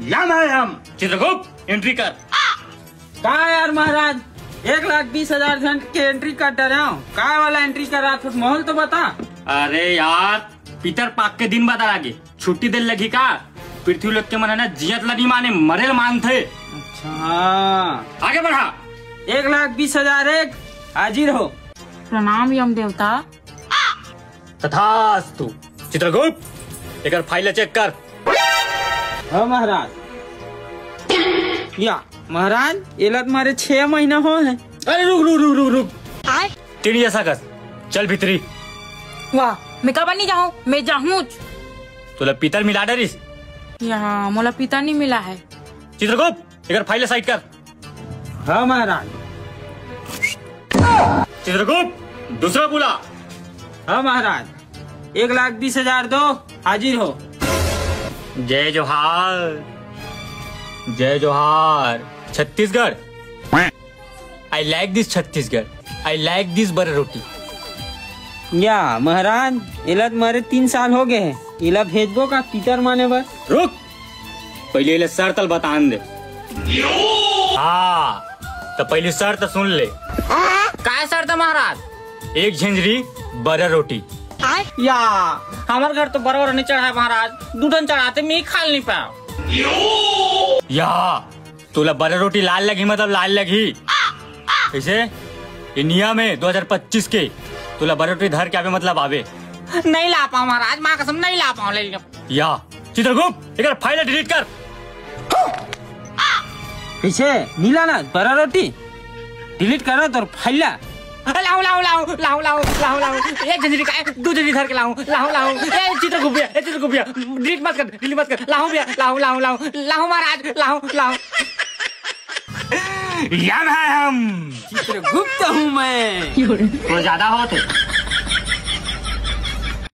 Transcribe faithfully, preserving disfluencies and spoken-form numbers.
यम है हम। चित्रगुप्त, एंट्री कर। का यार महाराज, एक लाख बीस हजार झन के एंट्री कर डरे हो, काय वाला एंट्री करा, कुछ माहौल तो बता। अरे यार, पितर पाक के दिन बता लागे, छुट्टी दे लगही का? पृथ्वी लोक के मन है ना, जियत ला नहीं माने, मरे ला मानथे। अच्छा। आगे बढ़ा। एक लाख बीस हजार एक, हाजिर हो। प्रणाम यम देवता। तथास्तु। चित्रगुप्त, एकर फाइल ला चेक कर। हाँ महाराज। या महाराज, एला तो मारे छह महीना हो है। अरे रुक रुक रुक रुक रुक। आय। तीन जैसा कर। चल भीतरी। वाह, मैं काबर नहीं जाऊँ, मैं जाऊँ। तोला पितर मिला डरिस। यहाँ मोला पितर नहीं मिला है। चित्रगुप्त, एकर फाइल ला साइड कर। हाँ महाराज। चित्रगुप्त, दूसरा बुला। हाँ महाराज, एक लाख बीस हजार दो, हाजिर हो। जय जोहार, जय जोहार। Chhattisgarh. I like this Chhattisgarh. I like this बरा रोटी। या महाराज, एला तो मारे तीन साल हो गए हैं, एला भेजबो का पितर माने बर? रुक, पहले एला शर्त ल बतान दे। हाँ, तो पहले शर्त सुन ले। काय शर्त है महाराज? एक झिंझरी बरा रोटी। या, हमारे घर तो बरा नहीं चढ़ा है महाराज, दू ठन चढ़ाते मैं खा नहीं पाया। या, तोला बरा रोटी लाल लगही, मतलब लाल लगही। कैसे? ये नियम है दो हज़ार पच्चीस के, तोला बरा रोटी धर के आवे, मतलब आवे। नहीं ला पाऊँ महाराज, माँ कसम नहीं ला पाऊँ, ले लियो। या, चित्रगुप्त, एकर फाइल डिलीट कर। कैसे? मिला ना बरा रोटी? डिलीट करो तोर फाइल ला। लाओ, लाओ, लाओ। एक झंझरी का, दू झंझरी धर के लाओ, लाओ, लाओ। ए, चित्रगुप्त भैया, ए, चित्रगुप्त भैया, डिलीट मत कर, डिलीट मत कर। लाओ भैया, लाओ, लाओ, लाओ, लाओ महाराज, लाओ, लाओ। यम है हम। चित्रगुप्त हूँ मैं। वो ज्यादा होत है।